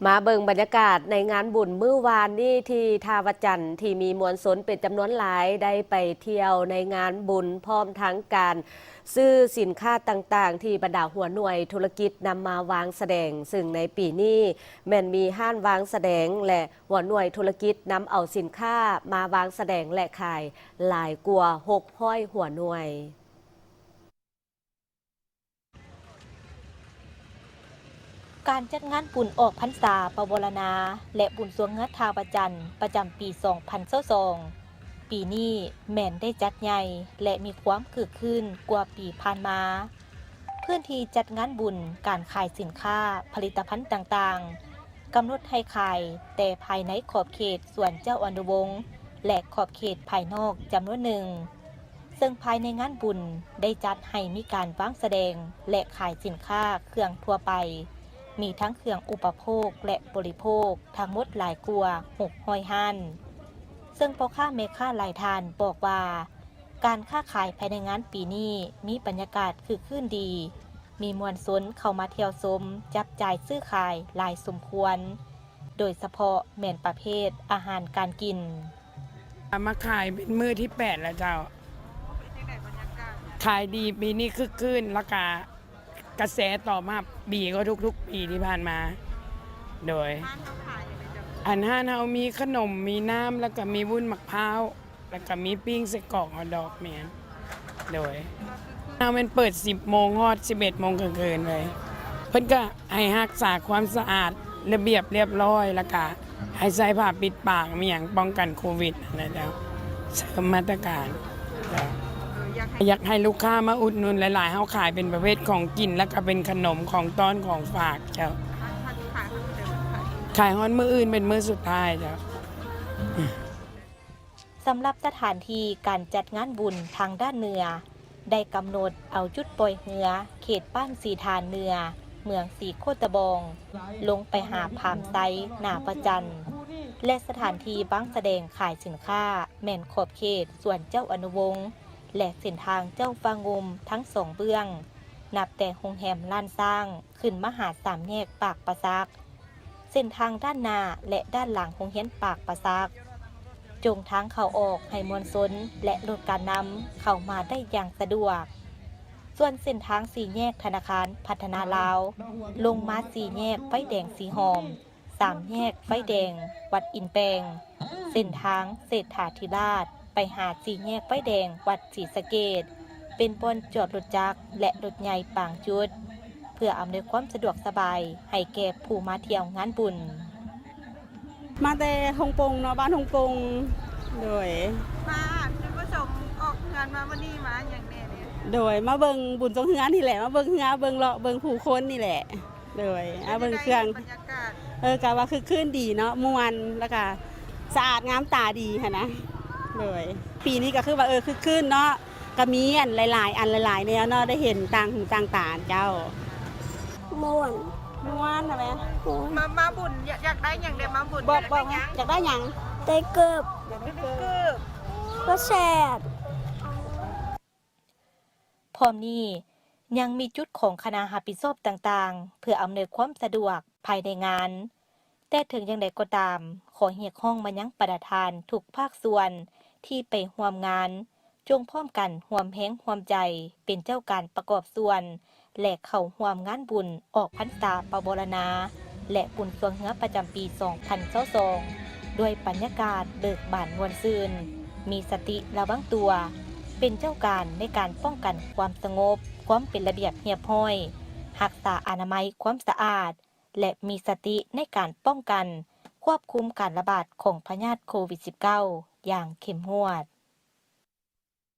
ມາເບິ່ງບັນຍາກາດໃນງານບຸນມື້ວານນີ້ທີ່ທ່າພະຈັນ ທີ່ມີມວນຊົນເປັນຈຳນວນຫຼາຍໄດ້ໄປທ່ຽວໃນງານບຸນ ພ້ອມທັງການຊື້ສິນຄ້າຕ່າງໆ ທີ່ບັນດາຫົວໜ່ວຍທຸລະກິດນຳມາວາງສະແດງ, ຊຶ່ງໃນປີນີ້ແມ່ນມີຮ້ານວາງສະແດງ ແລະ ຫົວໜ່ວຍທຸລະກິດນຳເອົາສິນຄ້າມາວາງສະແດງ ແລະ ຂາຍຫຼາຍກວ່າຫົກຮ້ອຍຫົວໜ່ວຍ. ການຈັດງານບຸນອອກພັນສາປະວໍລະນາ ແລະ ບຸນຊ່ວງເຮືອທ່າພະຈັນ ປະຈຳປີສອງພັນຊາວສອງ ປີນີ້ແມ່ນໄດ້ຈັດໃຫຍ່ ແລະ ມີຄວາມຄຶກຄື້ນກວ່າປີຜ່ານມາ. ພື້ນທີ່ຈັດງານບຸນ, ການຂາຍສິນຄ້າ, ຜະລິດຕະພັນຕ່າງໆ ກຳນົດໃຫ້ຂາຍແຕ່ພາຍໃນຂອບເຂດສວນເຈົ້າອະນຸວົງ ແລະ ຂອບເຂດພາຍນອກຈຳນວນໜຶ່ງ. ເຊິ່ງພາຍໃນງານບຸນໄດ້ຈັດໃຫ້ມີການວາງສະແດງ ແລະ ຂາຍສິນຄ້າເຄື່ອງທົ່ວໄປ, ມີທັງເຄື່ອງອຸປະໂພກ ແລະ ບໍລິໂພກ ທັງໝົດຫຼາຍກວ່າຫົກຮ້ອຍຮ້ານ. ເຊິ່ງພໍ່ຄ້າແມ່ຄ້າຫຼາຍທ່ານບອກວ່າ ການຄ້າຂາຍພາຍໃນງານປີນີ້ມີບັນຍາກາດຄຶກຄື້ນດີ, ມີມວນຊົນເຂົ້າມາທ່ຽວຊົມ, ຈັບຈ່າຍຊື້ຂາຍຫຼາຍສົມຄວນ, ໂດຍສະເພາະແມ່ນປະເພດອາຫານການກິນ. ມາຂາຍເປັນມື້ທີແປດແລ້ວເຈົ້າ. ເປັນຈັ່ງໃດບັນຍາກາດ? ຂາຍດີ, ປີນີ້ຄຶກຄື້ນ ແລ້ວກະກະແສຕອບຮັບດີກວ່າທຸກໆປີທີ່ຜ່ານມາ. ໂດຍ. ຮ້ານເຮົາຂາຍຫຍັງແດ່ເຈົ້າ? ອັນຮ້ານເຮົາມີຂະໜົມ, ມີນ້ຳ ແລ້ວກະມີວຸ້ນໝາກພ້າວ ແລ້ວກະມີປີ້ງໄສ້ກອກຮອດດອກ. ແມ່ນ. ໂດຍ. ເຮົາແມ່ນເປີດສິບໂມງຮອດສິບເອັດໂມງກາງຄືນເລີຍ. ເພິ່ນກະໃຫ້ຮັກສາຄວາມສະອາດ, ລະບຽບລຽບຮ້ອຍ ແລ້ວກະໃຫ້ໃສ່ຜ້າປິດປາກ ມີຫຍັງປ້ອງກັນໂຄວິດຫັ້ນນະເຈົ້າ, ເສີມມາດຕະການ. ເອີ ຢາກໃຫ້ ຢາກໃຫ້ລູກຄ້າມາອຸດໜູນຫຼາຍໆ. ເຮົາຂາຍເປັນປະເພດຂອງກິນ ແລ້ວກະເປັນຂະໜົມ, ຂອງຕ້ອນ, ຂອງຝາກເຈົ້າ. ຂາຍຮອດມື້ອື່ນເປັນມື້ສຸດທ້າຍເຈົ້າ. ສຳລັບສະຖານທີ່ການຈັດງານບຸນທາງດ້ານເໜືອ ໄດ້ກຳນົດເອົາຈຸດປ່ອຍເຮືອເຂດບ້ານສີທານເໜືອ ເມືອງສີໂຄດຕະບອງ ລົງໄປຫາພາມໄຊ ໜ້າພະຈັນ ແລະ ສະຖານທີ່ວາງສະແດງຂາຍສິນຄ້າແມ່ນຂອບເຂດສວນເຈົ້າອະນຸວົງ ແລະ ເສັ້ນທາງເຈົ້າຟ້າງຸ່ມທັງສອງເບື້ອງ, ນັບແຕ່ໂຮງແຮມລ້ານຊ້າງ ຂຶ້ນມາຫາສາມແຍກປາກປາສັກ, ເສັ້ນທາງດ້ານໜ້າ ແລະ ດ້ານຫຼັງໂຮງຮຽນປາກປາສັກ, ຈົ່ງທາງເຂົ້າອອກໃຫ້ມວນຊົນ ແລະ ລົດການນຳເຂົ້າມາໄດ້ຢ່າງສະດວກ. ສ່ວນເສັ້ນທາງສີ່ແຍກທະນາຄານພັດທະນາລາວ ລົງມາສີ່ແຍກໄຟແດງສີຫອມ, ສາມແຍກໄຟແດງວັດອິນແປງ, ເສັ້ນທາງເສດຖາທິລາດ ໄປຫາສີ່ແຍກໄຟແດງວັດສີສະເກດ ເປັນບ່ອນຈອດລົດຈັກ ແລະ ລົດໃຫຍ່ບາງຈຸດ ເພື່ອອຳນວຍຄວາມສະດວກສະບາຍໃຫ້ແກ່ຜູ້ມາທ່ຽວງານບຸນ. ມາແຕ່ຮົງປົງເນາະ, ບ້ານຮົງປົງ. ໂດຍ. ມາ ຈຸດປະສົງອອກເຮືອນມາມື້ນີ້ມາຫຍັງແດ່ນີ້? ໂດຍ, ມາເບິ່ງບຸນຊ່ວງເຮືອນີ້ແຫຼະ, ມາເບິ່ງເຮືອ, ເບິ່ງເລາະ, ເບິ່ງຜູ້ຄົນນີ້ແຫຼະ. ໂດຍ. ອາ ເບິ່ງເຄື່ອງ. ເປັນຈັ່ງໃດບັນຍາກາດ? ເອີ ກະວ່າຄຶກຄື້ນດີເນາະ, ມ່ວນ ແລ້ວກະສະອາດງາມຕາດີຫັ້ນນະ. ໂດຍ. ປີນີ້ກະຄືວ່າ ເອີ ຄຶກຄື້ນເນາະ, ກະມີອັນຫຼາຍໆ ອັນຫຼາຍໆແນວເນາະ, ໄດ້ເຫັນຕ່າງຫູຕ່າງຕາເຈົ້າ. ມ່ວນ. ມ່ວນຫັ້ນແຫຼະ. ມ່ວນ. ມາ ມາບຸນ ຢາກ ຢາກໄດ້ຫຍັງແດ່ມາບຸນ? ບອກ ບອກ ຢາກໄດ້ຫຍັງ? ຢາກໄດ້ຫຍັງ? ໄດ້ເກີບ. ຢາກໄດ້ເກີບ. ກໍແຊບ. ພ້ອມນີ້ຍັງມີຈຸດຂອງຄະນະຮັບຜິດຊອບຕ່າງໆ ເພື່ອອຳນວຍຄວາມສະດວກພາຍໃນງານ. ແຕ່ເຖິງຢ່າງໃດກໍຕາມ, ຂໍຮຽກຮ້ອງມາຍັງບັນດາທ່ານທຸກພາກສ່ວນທີ່ໄປຮ່ວມງານ, ຈົ່ງພ້ອມກັນຮ່ວມແຮງຮ່ວມໃຈເປັນເຈົ້າການປະກອບສ່ວນ ແລະ ເຂົ້າຮ່ວມງານບຸນອອກພັນສາປະວໍລະນາ ແລະ ບຸນຊ່ວງເຮືອປະຈຳປີສອງພັນຊາວສອງ ດ້ວຍບັນຍາກາດເບີກບານມ່ວນຊື່ນ, ມີສະຕິລະວັງຕົວ, ເປັນເຈົ້າການໃນການປ້ອງກັນຄວາມສະຫງົບ, ຄວາມເປັນລະບຽບຮຽບຮ້ອຍ, ຮັກສາອະນາໄມຄວາມສະອາດ ແລະ ມີສະຕິໃນການປ້ອງກັນ, ຄວບຄຸມການລະບາດຂອງພະຍາດໂຄວິດສິບເກົ້າ ຢ່າງເຂັ້ມງວດ.